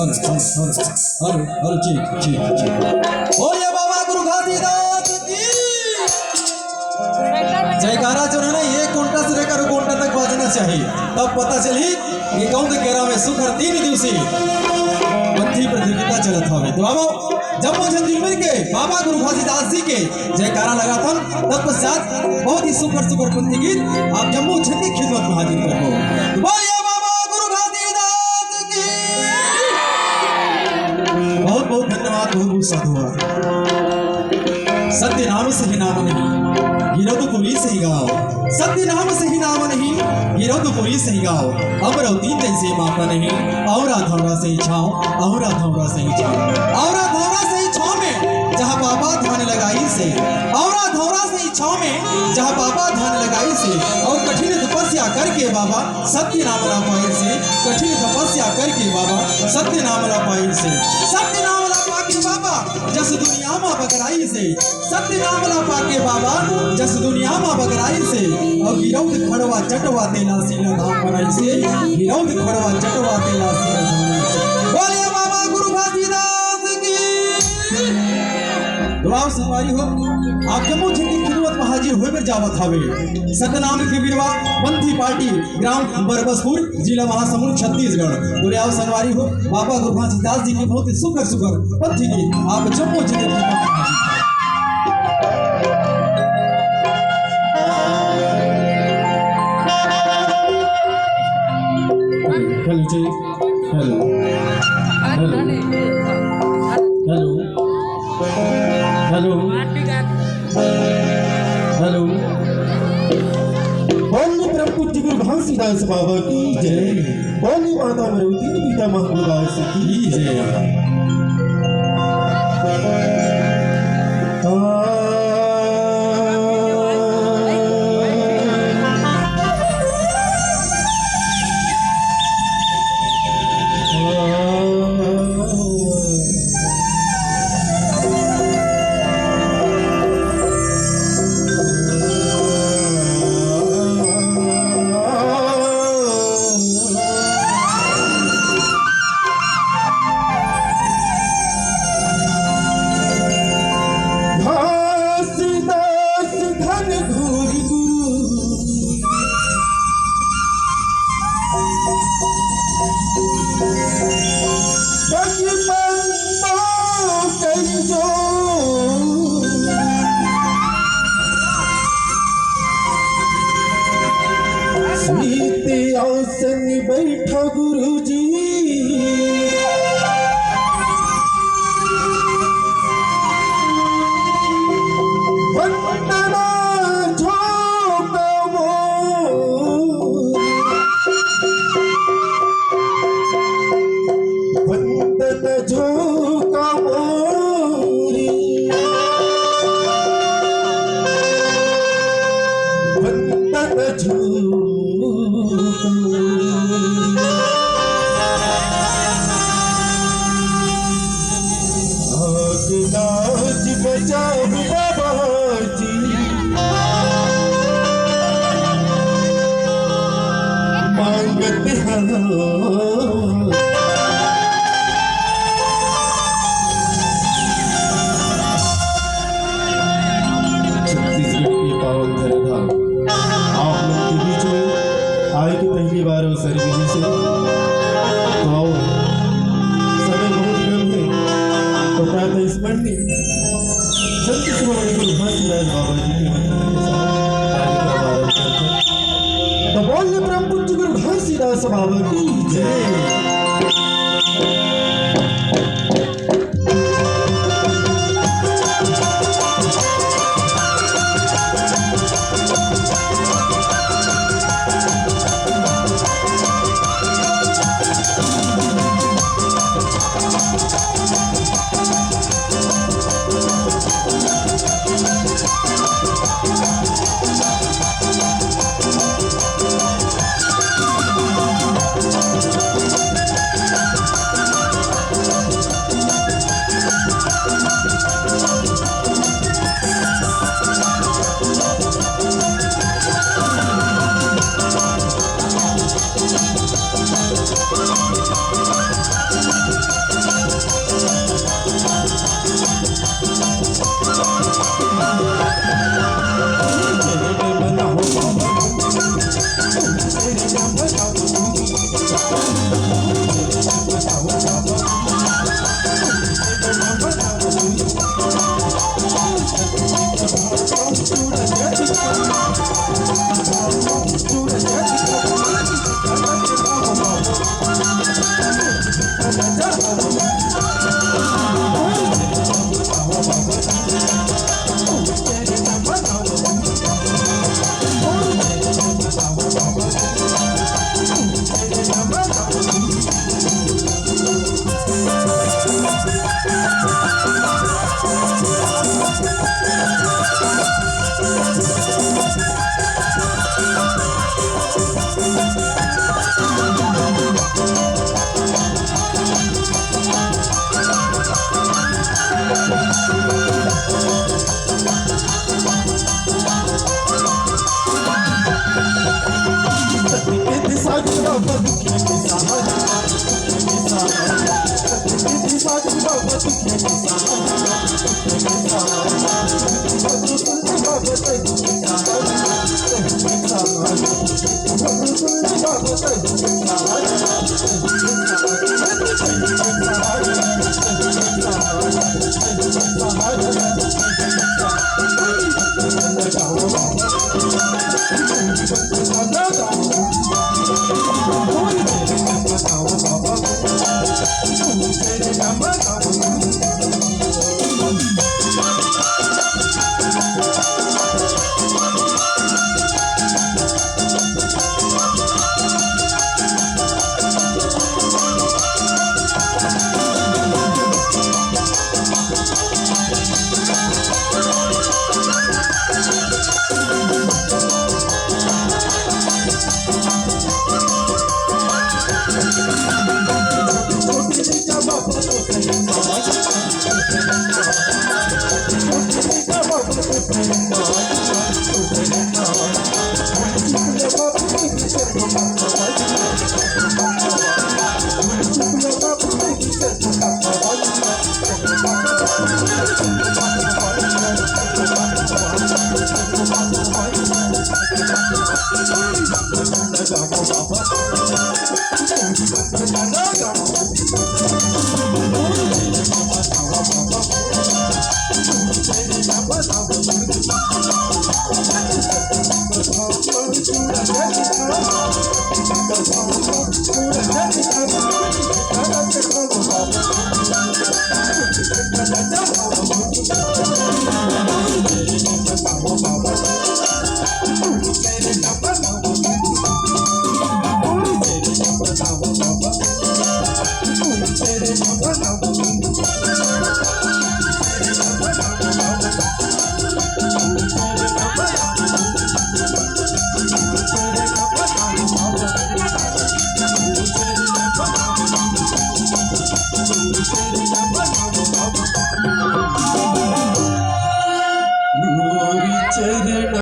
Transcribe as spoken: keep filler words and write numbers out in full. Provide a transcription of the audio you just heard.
Hello, hello, ठीक, ठीक, ठीक। बोलिए बाबा गुरु घासीदास की। जयकारा जो है ना, ये कोंटा से लेकर कोंटा तक बाजना चाहिए, तब पता चली कि कौन के केरा में सुखर तीन दिवसीय पंथी प्रतियोगिता चलत हवे। तो बाबा, जब मुझे दिल मिल के बाबा गुरु घासीदास जी के जयकारा लगाथन, तत्पश्चात बहुत ही सुघर सुघर पंथी गीत आप जम्मो झन के खिदमत में हाजिर करबो। बोलिए बाबा गुरु घासीदास की। बहुत बहुत धन्यवाद, बहुत बहुत साधुवाद। सत्य नाम सही नाम नहीं, गिरौदपुरी सही गाँव। सत्य नाम सही नाम नहीं, गिरौदपुरी सही गाँव। अमरौती जैसे माता नहीं, औरा धौरा सही छाँव, औरा धौरा सही छाँव, औरा धौरा सही छाँव में जहाँ बाबा ध्यान लगाई से, औरा धौरा सही छाँव में जहाँ बाबा ध्यान लगाई से, और कठिन तपस्या करके बाबा सत्य नाम ला पाई से, कठिन तपस्या करके बाबा सत्य नाम ला पाई से, सत्य नाम ला पाके बाबा जस दुनिया मा बगराई से, सत्य नाम ला पाके बाबा जस दुनिया मा बगराई से, और गिरौद खड़वा चटवा तेला सीना धाम बनाई से, गिरौद खड़वा चटवा तेला सीना धाम बनाई से। बोलिए बाबा गुरु घासीदास की। दुलार संगवारी हो, आप जम्मो झन के खिदमत में हाजिर होए बर जावत हावे। सतनाम के बिरवा पंथी पार्टी, ग्राम बरबसपुर, जिला महासमुंद, छत्तीसगढ़। बोले आओ संगवारी हो, बाबा गुरु घासीदास जी के बहुत ही सुघर सुघर पंथी गीत आप जम्मो झन के खिदमत में हाजिर। Hello ji, hello, hello, hello. Hello. Hello. बोल परम पूज्य गुरु घासीदास बाबा की जय। बोल माता मरौती पिता महागुरुदास की जय। घासीदास धन घोर गुरु बचपन तो कहियो सुनीति आसन बैठा गुरुजी। वंदना झोंका मोरी, वंदना झोंका मोरी, वंदना झोंका मोरी। लाज बचाओ बाबा जी, मांगत हन। छत्तीसगढ़ के पावन धरहरा, आप लोग के बीच में आए के पहली बार अवसर मिली से, तो आओ, समय बहुत कम है, तो प्रातः स्मरण संत शिरोमणि गुरु घासीदास बाबा जी के मंत्र के साथ कार्यक्रम आरंभ करते हैं। तो बोलिए परम पूज्य गुरु घासीदास बाबा की जय।